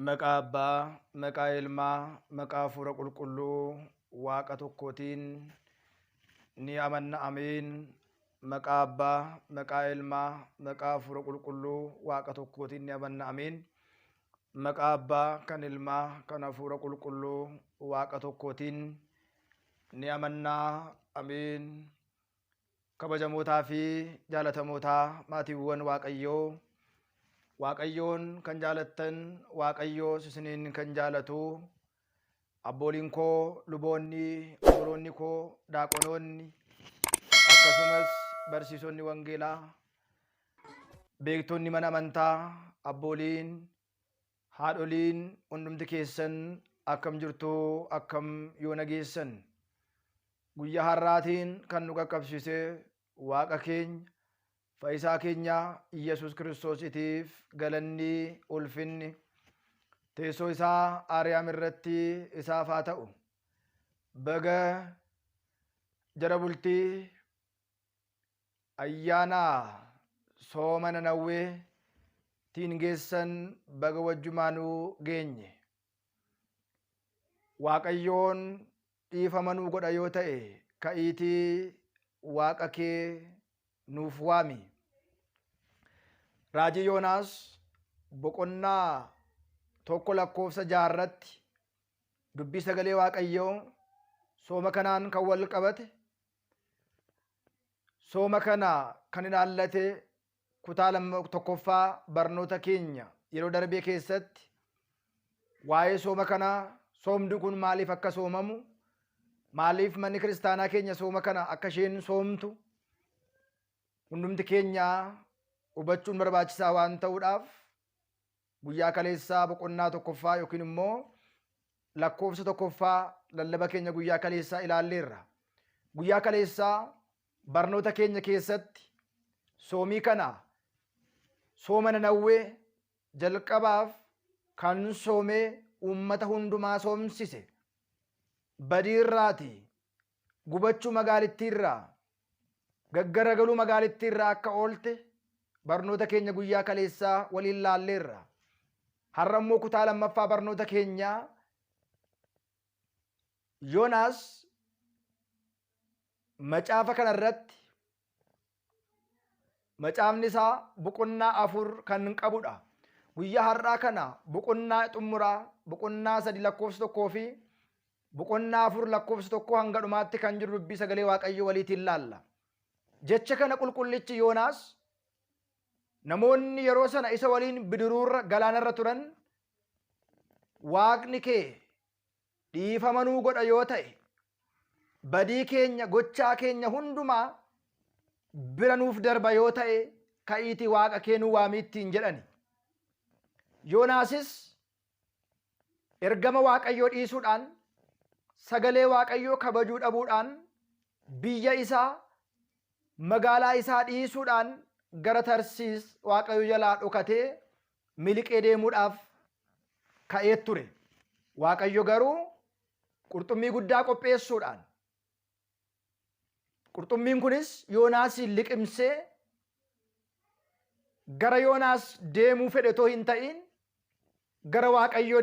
Maqaa Abbaa, maqaa Ilmaa, maqaa Hafuura Qulqulluu Waaqa tokkootiin ni amanna. Ameen. Maqaa Abbaa, maqaa Ilmaa, maqaa Hafuura Qulqulluu Waaqa tokkootiin ni amanna. Ameen. Maqaa Abbaa, kan Ilmaa, kan Hafuura Qulqulluu Waaqa tokkootiin ni amanna. Ameen. Kabajamootaa fi jaalatamootaa maatiiwwan Waaqayyoo, Waaqayyoon kan jaalattan, Waaqayyoos isiniin kan jaalatu, abbooliin koo luboonni, obboloonni koo daaqonoonni, akkasumas barsiisonni wangeelaa, beektonni mana amantaa, abbooliin, haadholiin hundumti keessan akkam jirtu, akkam yoo nageessan? Guyyaa har'aatiin kan nu qaqqabsiise Waaqa keenya Fayyisaa keenya Iyyasuus Kiristoositiif galanni ulfinni teessoo isaa Aariyaam irratti isaaf haa ta'u. Baga jara bultii ayyaana sooma Nanawwee tiin geessan, baga wajjumaanuu geenye. Waaqayyoon dhiifama nuu godha yoo ta'e, ka'iitii Waaqa kee nuuf waami. Raajii Yoonaas boqonnaa 1 lakkoofsa 6 irratti dubbii sagalee Waaqayyoo sooma kanaan kan wal qabate, sooma kana kan ilaallate, kutaa tokkoffaa barnoota keenya yeroo darbee keessatti waa'ee sooma kanaa, soomni kun maaliif akka soomamu, maaliif manni kiristaanaa keenya sooma kana akka isheen soomtu hundumti keenya hubachuun barbaachisaa waan ta'uudhaaf, guyyaa kaleessaa boqonnaa tokkoffaa yookiin immoo lakkoofsa tokkoffaa lallaba keenya guyyaa kaleessaa ilaalleerra. Guyyaa kaleessaa barnoota keenya keessatti soomii kana, sooma Nanawwee jalqabaaf kan soomee uummata hundumaa soomsise, badiirraati, gubachuu magaalittiirraa, gaggaragaluu magaalittiirraa akka oolte barnoota keenya guyyaa kaleessaa waliin laalleerra. Har'a immoo kutaa lammaffaa barnoota keenyaa Yoonaas macaafa kana irratti, macaafni isaa boqonnaa 4 kan qabudha. Guyyaa har'aa kana boqonnaa xumuraa boqonnaa 3 lakkoofsa 1 fi boqonnaa 4 lakkoofsa 1 hanga dhumaatti kan jiru dubbii sagalee Waaqayyoo waliitiin laalla. Jecha kana qulqullichi Yoonaas, namoonni yeroo sana isa waliin bidiruurra galaanarra turan, "Waaqni kee dhiifama nuu godha yoo ta'e, badii keenya, gochaa keenya hundumaa bira nuuf darba yoo ta'e, ka'iitii Waaqa kee nuu waamii" ittiin jedhani. Yoonaasis ergama Waaqayyoo dhiisuudhaan, sagalee Waaqayyoo kabajuu dhabuudhaan, biyya isaa, magaalaa isaa dhiisuudhaan gara Tarsiis Waaqayyo jalaa dhokatee miliqee deemuudhaaf ka'ee ture. Waaqayyo garuu qurxummii guddaa qopheessuudhaan, qurxummiin kunis Yoonaasiin liqimsee, gara Yoonaas deemuu fedhe otoo hin ta'in gara Waaqayyoo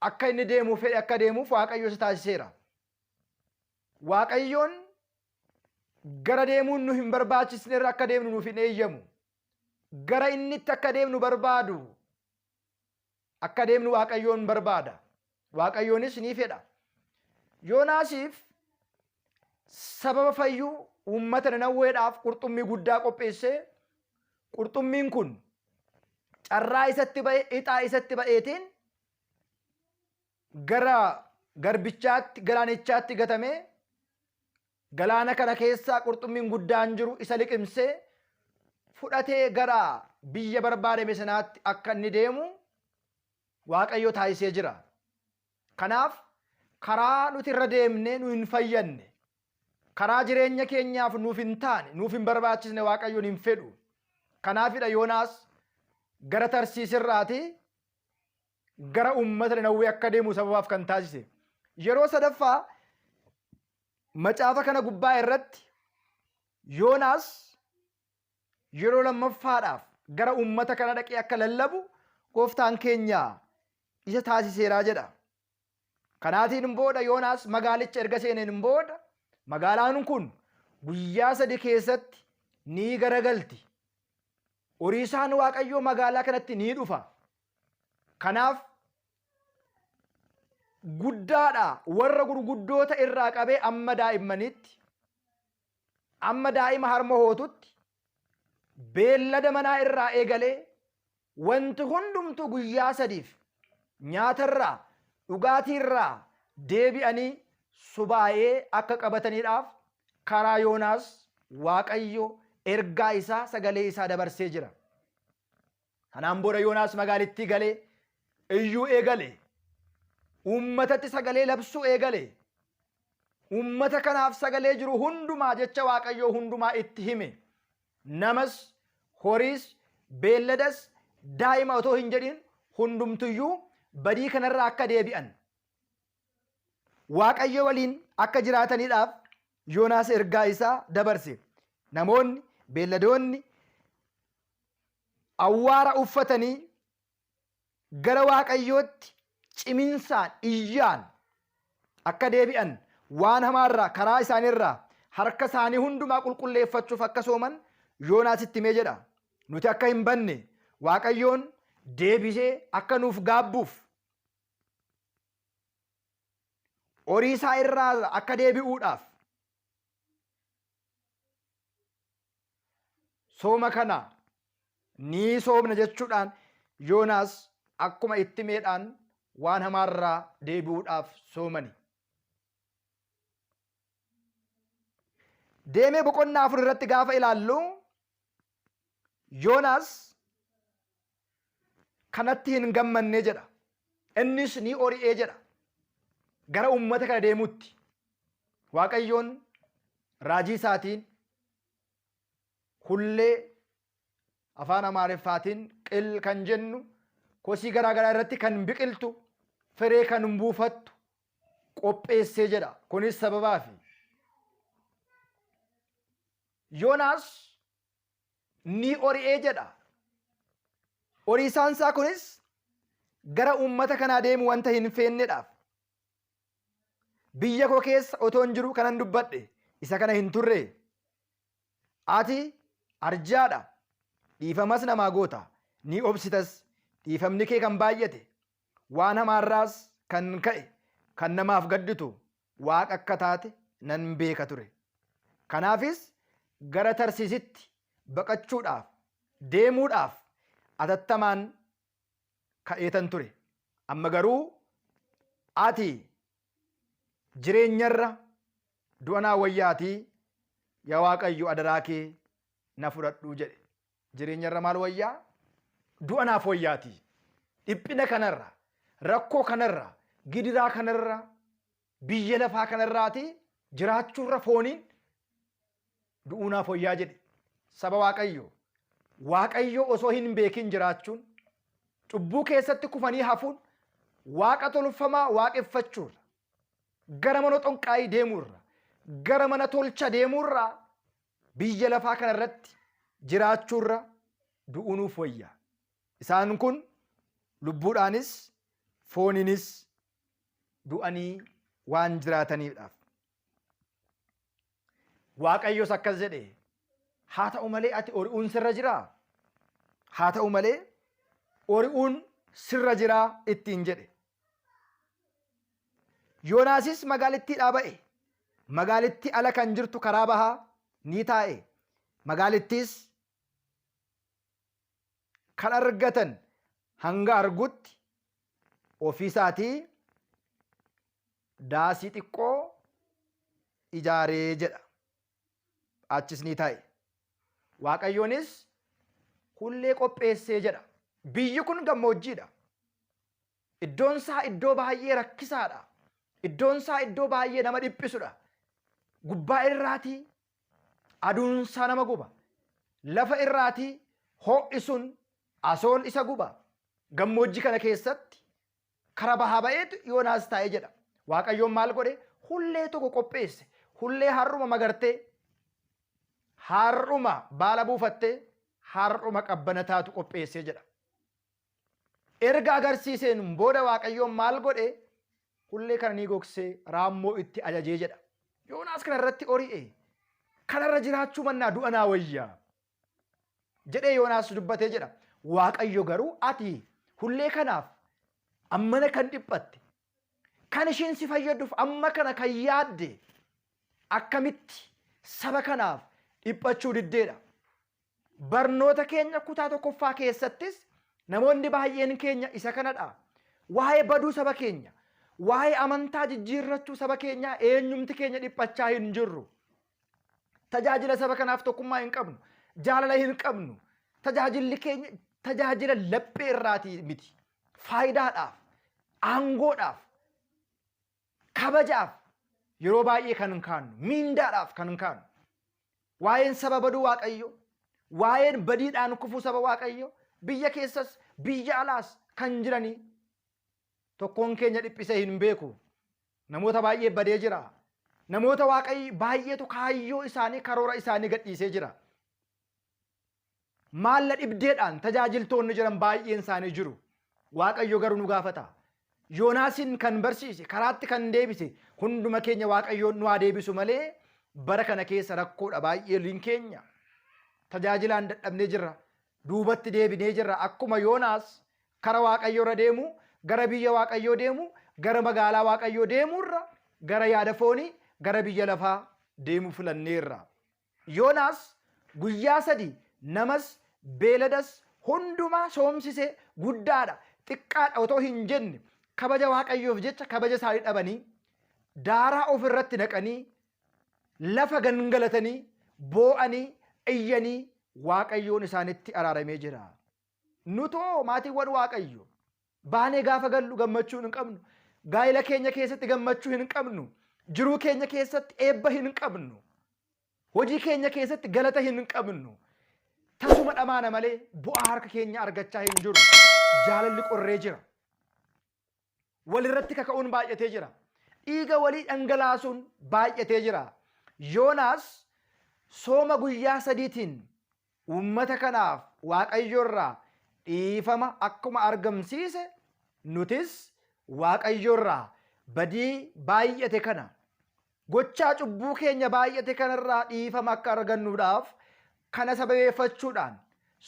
akka inni deemuu fedhe akka deemuuf Waaqayyo isa taasiseera. Waaqayyoon gara deemuun nu hin barbaachisne irra akka deemnu nuuf hin eeyyamu. Gara inni itti akka deemnu barbaadu akka deemnu Waaqayyoon barbaada. Waaqayyoonis ni fedha. Yoonaasiif sababa fayyuu uummata Nanawweedhaaf qurxummii guddaa qopheessee, qurxummiin kun carraa isatti ba'e, ixaa isatti ba'eetiin gara garbichaatti, galaanichaatti gatamee, galaana kana keessaa qurxummiin guddaan jiru isa liqimsee fudhatee gara biyya barbaadame sanaatti akka inni deemu Waaqayyo taasisee jira. Kanaaf karaa nuti irra deemnee nu hin fayyanne, karaa jireenya keenyaaf nuuf hin taane, nuuf hin barbaachisne Waaqayyoon hin fedhu. Kanaafidha Yoonaas gara Tarsiis irraati gara uummata Nanawwee akka deemu sababaaf kan taasise. Yeroo sadaffaa macaafa kana gubbaa irratti Yoonaas yeroo lammaffaadhaaf gara uummata kana dhaqee akka lallabu Gooftaan keenya isa taasiseeraa jedha. Kanaatiin booda Yoonaas magaalicha erga seeneen booda magaalaan kun guyyaa 3 keessatti ni garagalti. Oriisaan Waaqayyoo magaalaa kanatti ni dhufa. Kanaaf guddaadha warra gurguddoota irraa qabee amma daa'immaniitti, amma daa'ima harma hootutti, beellada manaa irraa eegalee wanti hundumtuu guyyaa sadiif nyaatarraa dhugaatiirraa deebi'anii subaa'ee akka qabataniidhaaf karaa Yoonaas Waaqayyo ergaa isaa sagalee isaa dabarsee jira. Kanaan booda Yoonaas magaalittii galee iyyuu eegale. Uummatatti sagalee labsuu eegale. Uummata kanaaf sagalee jiru hundumaa jecha Waaqayyoo hundumaa itti hime. Namas, horiis, beelladas, daa'ima otoo hin jedhin hundumtuyyuu badii kanarraa akka deebi'an Waaqayyo waliin akka jiraataniidhaaf Yoonaas ergaa isaa dabarse. Namoonni, beelladoonni awwaara uffatanii gara Waaqayyootti ciminsaan, iyyaan akka deebi'an, waan hamaarraa, karaa isaaniirraa harka isaanii hundumaa qulqulleeffachuuf akka sooman Yoonaas itti himee jedha. Nuti akka hin banne Waaqayyoon deebisee akka nuuf gaabbuuf horii isaa irraa akka deebi'uudhaaf sooma kana ni soomna jechuudhaan Yoonaas akkuma itti himeedhaan waan hamaarraa deebi'uudhaaf soomani. Deemee boqonnaa 4 irratti gaafa ilaallu Yoonaas kanatti hin gammanne jedha. Innis ni ori'ee jedha. Gara uummata kana deemutti. Waaqayyoon raajii isaatiin hullee afaan Amaariffaatiin qil kan jennu kosii garaa garaa irratti kan biqiltu firee kan buufattu qopheessee jedha. Kunis sababaafi. Yoonaas ni ori'ee jedha. Oriisaan isaa kunis gara uummata kanaa deemu wanta hin feennedhaaf. Biyya koo keessa otoon jiru kanan dubbadhe isa kana hin turre. Ati arjaadha, dhiifamas namaa goota, ni obsitas, dhiifamni kee kan baay'ate, waan hamaarraas kan ka'e kan namaaf gadditu Waaqa akka taate nan beeka ture. Kanaafis gara Tarsiisitti baqachuudhaaf, deemuudhaaf atattamaan ka'eetan ture. Amma garuu ati jireenyarra du'a naa wayyaatii yaa Waaqayyo adaraa kee na fudhadhu jedhe. Jireenyarra maal wayyaa? Du'a naaf wayyaatii. Dhiphina kanarra, rakkoo kanarra, gidiraa kanarra, biyya lafaa kanarraatii jiraachuurra fooniin du'uu naaf wayyaa jedhe. Saba Waaqayyoo, Waaqayyoo osoo hin beekin jiraachuun, cubbuu keessatti kufanii hafuun, waaqa tolfamaa waaqeffachuurra, gara mana xonqaayii deemuurra, gara mana tolcha deemuurra, biyya lafaa kana irratti jiraachuurra du'uu nuuf wayya. Isaan kun lubbuudhaanis fooniinis du'anii waan jiraataniidhaaf. Waaqayyos akkas jedhe, haa ta'u malee ati ori'uun sirra jiraa? Haa ta'u malee ori'uun sirra jiraa ittiin jedhe. Yoonaasis magaalittiidhaa ba'e. Magaalittii ala kan jirtu karaa bahaa ni taa'e. Magaalittiis kan argatan hanga argutti ofii isaatii daasii xiqqoo ijaaree jedha. Achis ni taa'e. Waaqayyoonis hullee qopheessee jedha. Biyyi kun gammoojjiidha. Iddoon isaa iddoo baay'ee rakkisaadha. Iddoon isaa iddoo baay'ee nama dhiphisudha. Gubbaa irraatii aduun isaa nama guba. Lafa irraatii ho'i sun asoon isa guba. Gammoojjii kana keessatti kara bahaa ba'eetu Yoonaas taa'ee jedha. Waaqayyoon maal godhe? Hullee tokko qopheesse. Hullee har'uma magartee, har'uma baala buufattee, har'uma qabbana taatu qopheessee jedha. Erga agarsiiseen booda Waaqayyoon maal godhe? Hullee kana ni gogsee raammoo itti ajajee jedha. Yoonaas kana irratti ori'e. Kanarra jiraachuu mannaa du'a naa wayya jedhee Yoonaas dubbatee jedha. Waaqayyo garuu ati hullee kanaaf ammana kan dhiphatte, kan ishiin si fayyadduuf amma kana kan yaadde akkamitti saba kanaaf dhiphachuu diddeedha. Barnoota keenya kutaa tokkoffaa keessattis namoonni baay'een keenya isa kanadha. Waa'ee baduu saba keenya, waa'ee amantaa jijjiirrachuu saba keenyaa eenyumti keenya dhiphachaa hin jirru. Tajaajila saba kanaaf tokkummaa hin qabnu, jaalala hin qabnu. Tajaajilli keenya tajaajila laphee irraatii miti. Faayidaadhaaf, aangoodhaaf, kabajaaf yeroo baay'ee kan hin kaannu, miindaadhaaf kan hin kaannu. Waa'een saba baduu Waaqayyo, waa'een badiidhaan kufuu saba Waaqayyo, biyya keessas biyya alaas kan jiranii tokkoon keenya dhiphisee hin beeku. Namoota baay'ee badee jira. Namoota Waaqayyo baay'eetu kaayyoo isaanii karoora isaanii gadhiisee jira. Maalla dhibdeedhaan tajaajiltoonni jiran baay'een isaanii jiru. Waaqayyo garuu nu gaafata. Yoonaasin kan barsiise, karaatti kan deebise, hunduma keenya Waaqayyoon nu haa deebisu malee bara kana keessa rakkoodha baay'ee keenya. Tajaajilaan dadhabnee jirra. Duubatti deebinee jirra. Akkuma Yoonaas kara Waaqayyoo irra deemu, gara biyya Waaqayyoo deemu, gara magaalaa Waaqayyoo deemuurra gara yaada foonii, gara biyya lafaa deemuu filanneerra. Yoonaas guyyaa 3 namas beeladas hundumaa soomsise guddaadha xiqqaadha otoo hin jenne kabaja Waaqayyoof jecha kabaja isaanii dhabanii daaraa of irratti naqanii lafa gangalatanii boo'anii iyyanii Waaqayyoon isaanitti araaramee jira. Nutoo maatiiwwan Waaqayyo baanee gaafa gallu gammachuu hin qabnu. Gaa'ela keenya keessatti gammachuu hin qabnu. Jiruu keenya keessatti eebba hin qabnu. Hojii keenya keessatti galata hin qabnu. Tasuma dhamaana malee bu'aa harka keenya argachaa hin jirru. Jaalalli qorree jira. Walirratti kaka'uun baay'atee jira. Dhiiga walii dhangalaasuun baay'atee jira. Yoonaas sooma guyyaa sadiitiin uummata kanaaf Waaqayyo irraa dhiifama akkuma argamsiise nutis Waaqayyo irraa badii baay'ate kana gochaa cubbuu keenya baay'ate kanarraa dhiifama akka argannuudhaaf kana sababeeffachuudhaan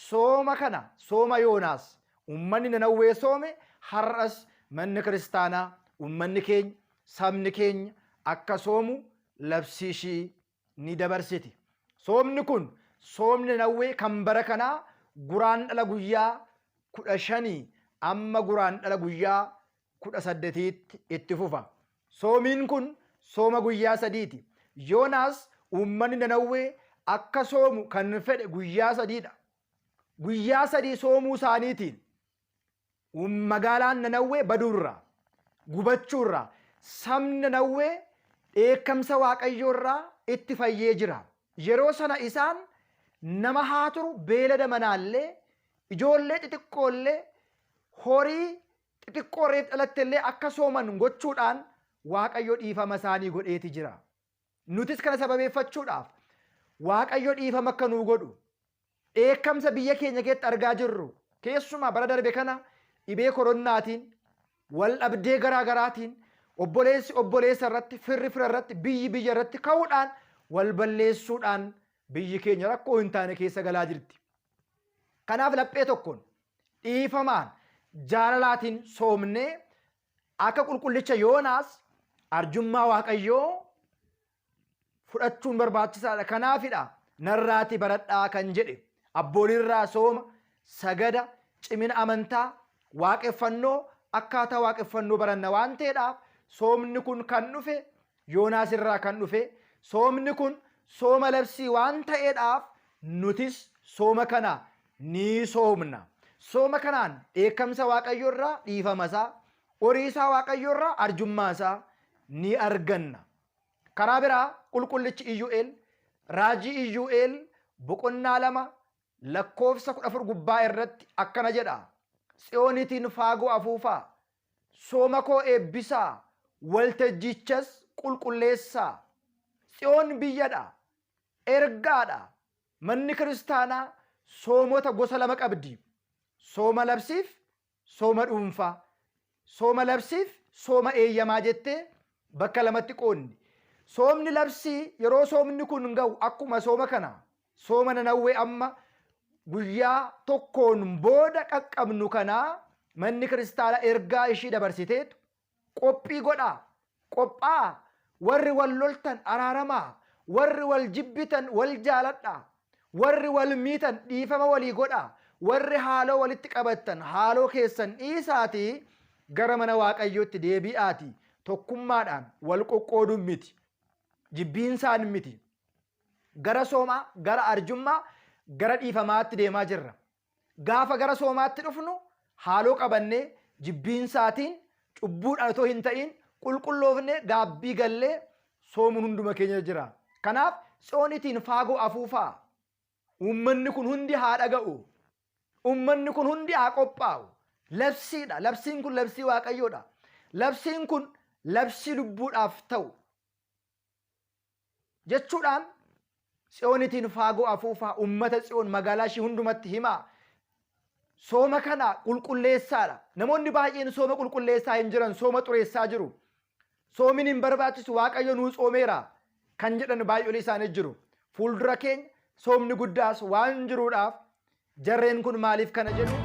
sooma kana sooma Yoonaas uummanni Nanawwee soome har'as manni kiristaanaa uummanni keenya sabni keenya akka soomu labsii ishii ni dabarsiti. Soomni kun soomni Nanawwee kan bara kanaa Guraandhala guyyaa 15 amma Guraandhala guyyaa 18tti itti fufa. Soomiin kun sooma guyyaa sadiiti. Yoonaas uummanni Nanawwee akka soomu kan fedhe guyyaa sadiidha. Guyyaa sadii soomuu isaaniitiin magaalaan Nanawwee baduurraa, gubachuurraa, sabni Nanawwee dheekkamsa Waaqayyoorraa itti fayyee jira. Yeroo sana isaan nama haa turu beelada manaallee, ijoollee xixiqqoollee, horii xixiqqoo reef dhalattellee akka sooman gochuudhaan Waaqayyo dhiifama isaanii godheeti jira. Nutis kana sababeeffachuudhaaf Waaqayyo dhiifama akka nuu godhu dheekkamsa biyya keenya keessatti argaa jirru keessumaa bara darbe kana dhibee koronnaatiin wal dhabdee garaa garaatiin obboleessi obboleessa irratti firri fira irratti biyyi biyya irratti ka'uudhaan wal balleessuudhaan biyyi keenya rakkoo hin taane keessa galaa jirti. Kanaaf laphee tokkoon dhiifamaan jaalalaatiin soomnee akka qulqullicha Yoonaas arjummaa Waaqayyoo fudhachuun barbaachisaadha. Kanaafidha narraati baradhaa kan jedhe. Abbooliirraa sooma, sagada, cimina amantaa, waaqeffannoo akkaataa waaqeffannoo baranna waan ta'eedhaaf soomni kun kan dhufe Yoonaas irraa kan dhufe soomni kun sooma labsii waan ta'eedhaaf nutis sooma kana ni soomna. Sooma kanaan dheekkamsa Waaqayyo irraa dhiifama isaa, horii isaa Waaqayyo irraa arjummaa isaa ni arganna. Karaa biraa qulqullichi Iyyu'eel raajii Iyyu'eel boqonnaa 2 lakkoofsa 14 gubbaa irratti akkana jedha. Tsiyoonitiin faagoo afuufaa, sooma koo eebbisaa, waltajjichas qulqulleessaa. Tsiyoon biyyadha, ergaadha. Manni kiristaanaa soomota gosa lama qabdi. Sooma labsiif sooma dhuunfaa, sooma labsiif sooma eeyyamaa jettee bakka lamatti qoodni. Soomni labsii yeroo soomni kun ga'u akkuma sooma kana sooma Nanawwee amma guyyaa tokkoon booda qaqqabnu kanaa manni kiristaanaa ergaa ishii dabarsiteetu qophii godhaa, qophaa'aa, warri wal loltan araaramaa, warri wal jibbitan wal jaaladhaa, warri wal miitan dhiifama walii godhaa, warri haaloo walitti qabattan haaloo keessan dhiisaatii gara mana Waaqayyootti deebi'aatii tokkummaadhaan wal qoqqooduun miti, jibbiinsaan miti. Gara soomaa, gara arjummaa, gara dhiifamaatti deemaa jirra. Gaafa gara soomaatti dhufnu haaloo qabannee jibbiinsaatiin cubbuudhaan otoo hin ta'iin qulqulloofnee gaabbii gallee soomuun hunduma keenya jira. Kanaaf Tsiyoonitiin faagoo afuufaa. Uummanni kun hundi haa dhaga'u. Uummanni kun hundi haa qophaa'u. Labsiidha. Labsiin kun labsii Waaqayyoodha. Labsiin kun labsii lubbuudhaaf ta'u. Jechuudhaan Tsiyoonitiin faagoo afuufaa, ummata Tsiyoon magaalaa ishii hundumatti himaa. Sooma kana qulqulleessaadha. Namoonni baay'een sooma qulqulleessaa hin jiran, sooma xureessaa jiru. Soomin hin barbaachisu, Waaqayyo nuu tsoomeera kan jedhan baay'olee isaanii jiru. Fuuldura keenya soomni guddaas waan jiruudhaaf jarreen kun maaliif kana jedhu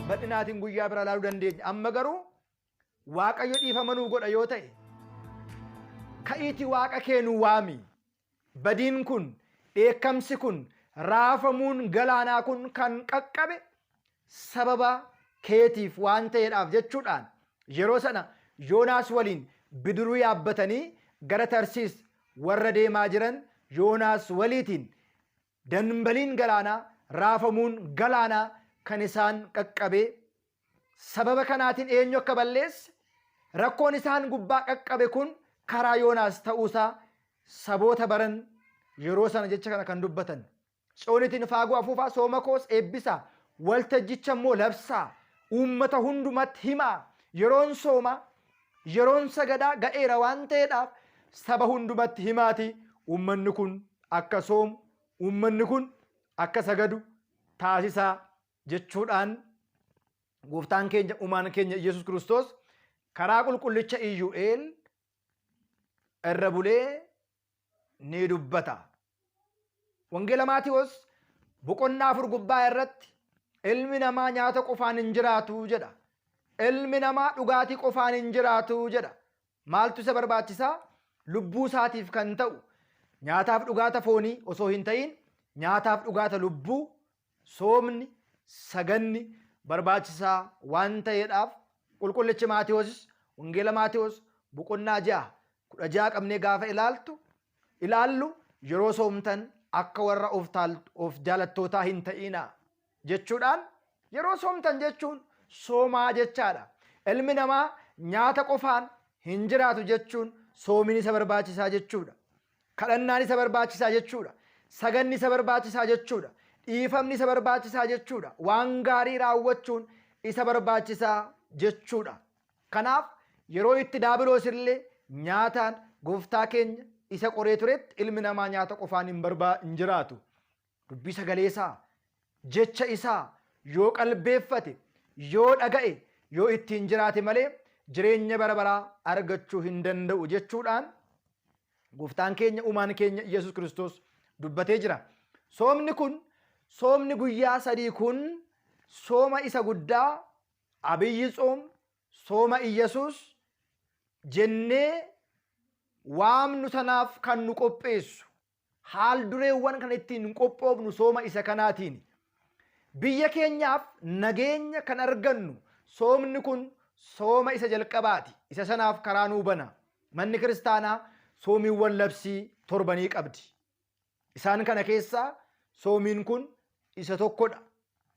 bal'inaatiin guyyaa bira ilaaluu dandeenya. Amma garuu Waaqayyo dhiifama nuu godha yoo ta'e, ka'iitii Waaqa kee nu waami. Badiin kun, dheekkamsi kun, raafamuun galaanaa kun kan qaqqabe sababa keetiif waan ta'eedhaaf jechuudhaan yeroo sana Yoonaas waliin bidiruu yaabbatanii gara Tarsiis warra deemaa jiran Yoonaas waliitiin danbaliin galaanaa, raafamuun galaanaa kan isaan qaqqabe Sababa kanaatiin eenyu akka balleesse, rakkoon isaan gubbaa qaqqabe kun karaa Yoonaas ta'uusaa saboota baran yeroo sana jecha kana kan dubbatan. Tsiyoonitiin faaguu afuufaa, sooma koos eebbisaa, waltajjicha immoo labsaa, uummata hundumatti himaa, yeroon soomaa, yeroon sagadaa ga'eera waan ta'eedhaaf saba hundumatti himaatii uummanni kun akka soomu, uummanni kun akka sagadu taasisaa jechuudhaan gooftaan keenya uumaan keenya Iyyasuus Kiristoos karaa qulqullicha Iyyu'eel irra bulee ni dubbata. Wangeela Maatiwoos boqonnaa 4 gubbaa irratti ilmi namaa nyaata qofaan hin jiraatu jedha. Ilmi namaa dhugaatii qofaan hin jiraatu jedha. Maaltu isa barbaachisaa? Lubbuu isaatiif kan ta'u nyaataaf dhugaata foonii osoo hin ta'iin nyaataaf dhugaata lubbuu Soomni, saganni, barbaachisaa waan ta'eedhaaf Qulqullichi Maatewoosis Wangeela Maatewos boqonnaa 6, 16 qabnee gaafa ilaaltu, ilaallu yeroo soomtan akka warra of of jaalattootaa hin ta'iinaa jechuudhaan yeroo soomtan jechuun soomaa jechaadha. Ilmi namaa nyaata qofaan hin jiraatu jechuun soomiin isa barbaachisaa jechuudha. Kadhannaan isa barbaachisaa jechuudha. Saganni isa barbaachisaa jechuudha. Dhiifamni isa barbaachisaa jechuudha. Waan gaarii raawwachuun isa barbaachisaa jechuudha. Kanaaf yeroo itti daabiloos illee nyaataan gooftaa keenya isa qoree turetti ilmi namaa nyaata qofaan hin barbaa hin jiraatu. Dubbii sagalee isaa, jecha isaa yoo qalbeeffate, yoo dhaga'e, yoo ittiin jiraate malee jireenya bara baraa argachuu hin danda'u jechuudhaan gooftaan keenya uumaan keenya Yesuus Kiristoos dubbatee jira. Soomni kun soomni guyyaa sadii kun sooma isa guddaa Abiyyi tsoom, sooma Iyyasuus jennee waamnu sanaaf kan nu qopheessu Haal dureewwan kan ittiin qophoofnu sooma isa kanaatiini. Biyya keenyaaf nageenya kan argannu soomni kun sooma isa jalqabaati. Isa sanaaf karaa nuu bana. Manni kiristaanaa soomiiwwan labsii torbanii qabdi. Isaan kana keessaa soomiin kun isa tokkodha.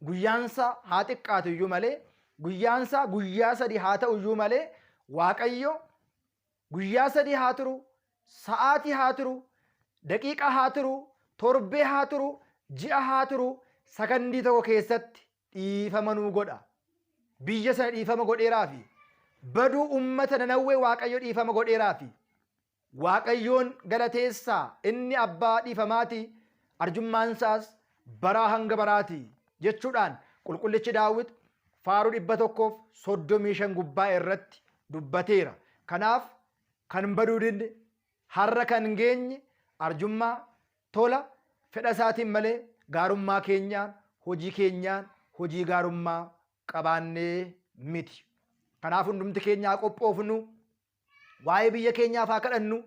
Guyyaansaa haa xiqqaatu iyyuu malee, guyyaansaa guyyaa sadi haa ta'u iyyuu malee, Waaqayyo Guyyaa sadii haa turu, sa'aatii haa turu, daqiiqaa haa turu, torbee haa turu, ji'a haa turu, sakandii tokko keessatti dhiifama nuu godha. Biyya sana dhiifama godheeraafi. Baduu ummata Nanawwee Waaqayyo dhiifama godheeraafi. Waaqayyoon galateessaa, inni abbaa dhiifamaati, arjummaan isaas baraa hanga baraati jechuudhaan qulqullichi Daawit Faaruu 135 gubbaa irratti dubbateera. Kanaaf kan baduu didne har'a kan geenye arjummaa, tola, fedha isaatiin malee gaarummaa keenyaan, hojii keenyaan, hojii gaarummaa qabaannee miti. Kanaaf hundumti keenya haa qophoofnu. Waa'ee biyya keenyaaf haa kadhannu.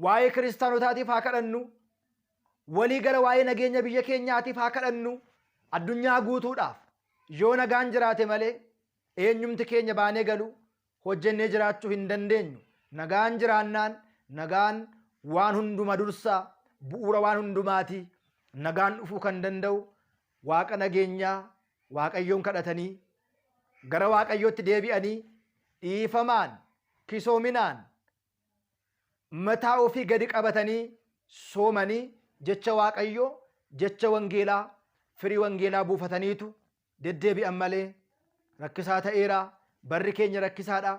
Waa'ee kiristaanotaatiif haa kadhannu. Walii gala waa'ee nageenya biyya keenyaatiif haa kadhannu. Addunyaa guutuudhaaf yoo nagaan jiraate malee eenyumti keenya baanee galu hojjennee jiraachuu hin dandeenyu. Nagaan jiraannaan nagaan waan hunduma dursaa bu'uura waan hundumaati. Nagaan dhufuu kan danda'u Waaqa nageenyaa Waaqayyoon kadhatanii gara Waaqayyootti deebi'anii dhiifamaan, kisoominaan, mataa ofii gadi qabatanii soomanii jecha Waaqayyoo, jecha wangeelaa, firii wangeelaa buufataniitu deddeebi'an malee rakkisaa ta'eera. Barri keenya rakkisaadha.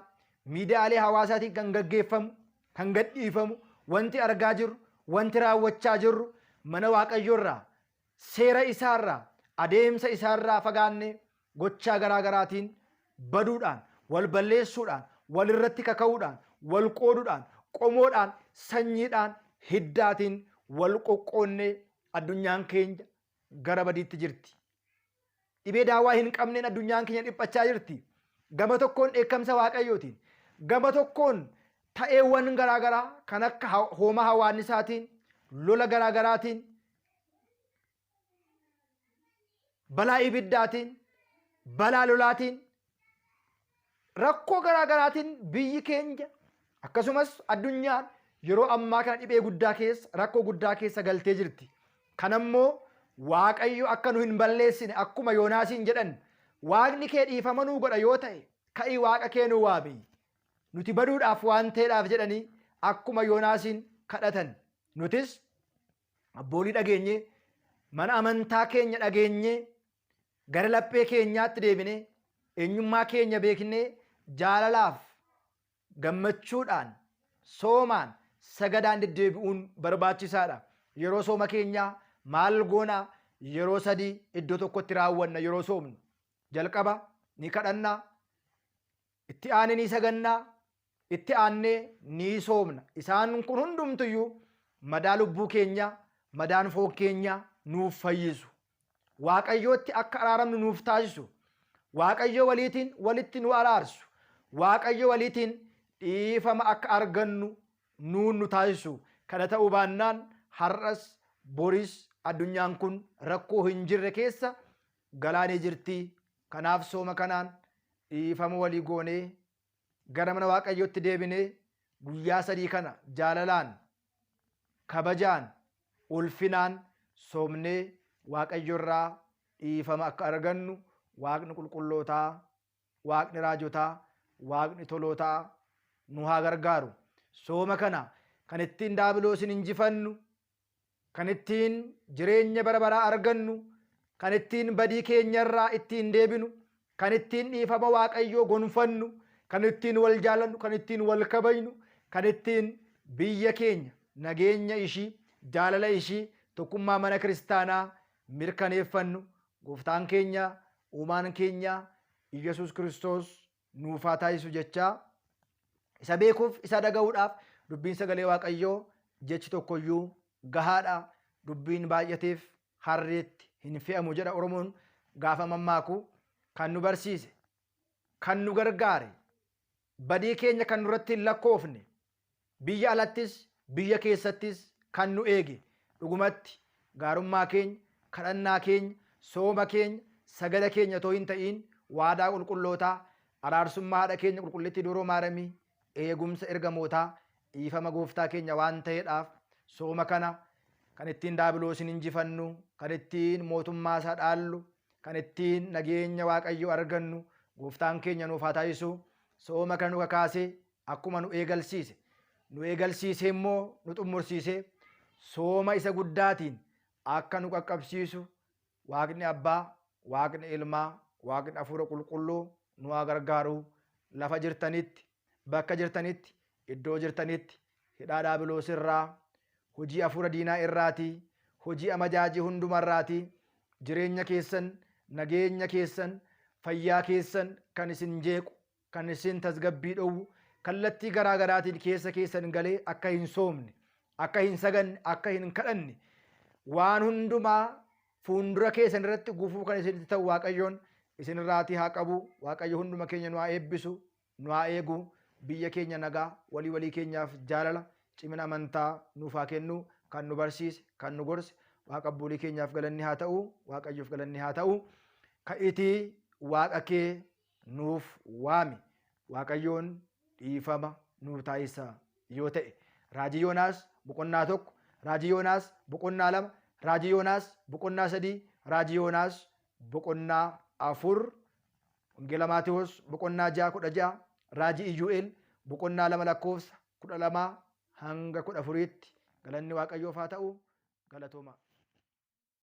Miidiyaalee hawaasaatiin kan gaggeeffamu, kan gadhiifamu, wanti argaa jirru, wanti raawwachaa jirru mana Waaqayyoorraa seera isaarraa, adeemsa isaarraa fagaannee gochaa garaa garaatiin baduudhaan, wal balleessuudhaan, wal irratti kaka'uudhaan, wal qooduudhaan, qomoodhaan, sanyiidhaan, hiddaatiin wal qoqqoonnee addunyaan keenya gara badiitti jirti. Dhibee daawaa hin qabneen addunyaan keenya dhiphachaa jirti. Gama tokkoon dheekkamsa Waaqayyootiin, gama tokkoon ta'eewwan garaa garaa kan akka hoomaa hawaannisaatiin, lola garaa garaatiin, balaa ibiddaatiin, balaa lolaatiin, rakkoo garaa garaatiin biyyi keenya akkasumas addunyaan yeroo ammaa kana dhibee guddaa keessa, rakkoo guddaa keessa galtee jirti. Kanammoo Waaqayyo akka nu hin balleessine akkuma Yoonaasiin jedhan Waaqni kee dhiifama nuu godha yoo ta'e ka'ii Waaqa kee nuu waami. Nuti baduudhaaf waan ta'eedhaaf jedhanii akkuma Yoonaasiin kadhatan. Nutis abboolii dhageenyee mana amantaa keenya dhageenyee gara laphee keenyaatti deebinee eenyummaa keenya beeknee jaalalaaf gammachuudhaan soomaan sagadaan deddeebi'uun barbaachisaadha. Yeroo sooma keenyaa maal goonaa? Yeroo sadii iddoo tokkotti raawwanna yeroo soomnu. Jalqaba ni kadhannaa, itti aanee ni sagannaa, itti aannee ni soomna. Isaan kun hundumtuyyuu madaa lubbuu keenyaa, madaan foon keenyaa nuuf fayyisu. Waaqayyootti akka araaramnu nuuf taasisu. Waaqayyo waliitiin walitti nu araarsu. Waaqayyo waliitiin dhiifama akka argannu nuun nu taasisu. Kana ta'uu baannaan har'as boris addunyaan kun rakkoo hin jirre keessa galaanee jirti. Kanaaf sooma kanaan dhiifama walii goonee gara mana Waaqayyootti deebinee guyyaa sadii kana jaalalaan, kabajaan, ulfinaan soomnee Waaqayyo irraa dhiifama akka argannu Waaqni qulqullootaa, Waaqni raajotaa, Waaqni tolootaa nu haa gargaaru. Sooma kana kan ittiin daabiloosin injifannu, kan ittiin jireenya bara baraa argannu, kan ittiin badii keenyarraa ittiin deebinu, kan ittiin dhiifama Waaqayyoo gonfannu, kan ittiin wal jaalannu, kan ittiin wal kabajnu, kan ittiin biyya keenya nageenya ishii, jaalala ishii, tokkummaa mana kiristaanaa mirkaneeffannu gooftaan keenya, uumaan keenya Iyyasuus Kiristoos nuuf haa taasisu jechaa isa beekuuf isa dhaga'uudhaaf dubbiin sagalee Waaqayyoo jechi tokkoyyuu gahaadha. Dubbiin baay'ateef harreetti hin fe'amu jedha Oromoon gaafa mammaaku. Kan nu barsiise, kan nu gargaare, badii keenya kan nurratti hin lakkoofne, biyya alattis biyya keessattis kan nu eege, dhugumatti gaarummaa keenya, kadhannaa keenya, sooma keenya, sagada keenya otoo hin ta'iin waadaa qulqullootaa, araarsummaa haadha keenya qulqullittii Dubroo Maaramii, eegumsa ergamootaa, dhiifama gooftaa keenya waan ta'eedhaaf sooma kana kan ittiin daabiloosin injifannu, kan ittiin mootummaa isaa dhaallu, kan ittiin nageenya Waaqayyoo argannu gooftaan keenya nuuf haa taasisu. Sooma kana nu kakaasee akkuma nu eegalsiise, nu eegalsiisee immoo nu xummursiisee sooma isa guddaatiin akka nu qaqqabsiisu Waaqni Abbaa, Waaqni Ilmaa, Waaqni Hafuura Qulqulluu nu haa gargaaru. Lafa jirtanitti, bakka jirtanitti, iddoo jirtanitti hidhaa daabiloos irraa, hojii hafuura diinaa irraatii, hojii amajaajii hundumarraatii jireenya keessan, nageenya keessan, Fayyaa keessan kan isin jeequ, kan isin tasgabbii dhowwu, kallattii garaa garaatiin keessa keessan galee akka hin soomne, akka hin saganne, akka hin kadhanne, waan hundumaa fuundura keessan irratti gufuu kan isinitti ta'u Waaqayyoon isinirraatii haa qabu. Waaqayyo hunduma keenya nu haa eebbisu, nu haa eegu, biyya keenya nagaa, walii walii keenyaaf jaalala, cimina amantaa nuuf haa kennu. Kan nu barsiise, kan nu gorse, Waaqa abboolii keenyaaf galanni haa ta'u, Waaqayyoof galanni haa ta'u. Ka'iitii Waaqa kee nuuf waami. Waaqayyoon dhiifama nuuf taasisa yoo ta'e. Raajii Yoonaas boqonnaa 1, Raajii Yoonaas boqonnaa 2, Raajii Yoonaas boqonnaa 3, Raajii Yoonaas boqonnaa 4, Wangeela Maatewos boqonnaa 6 16, Raajii Iyyu'eel boqonnaa 2 lakkoofsa 12 hanga 14tti. Galanni Waaqayyoof haa ta'u. Galatoomaa.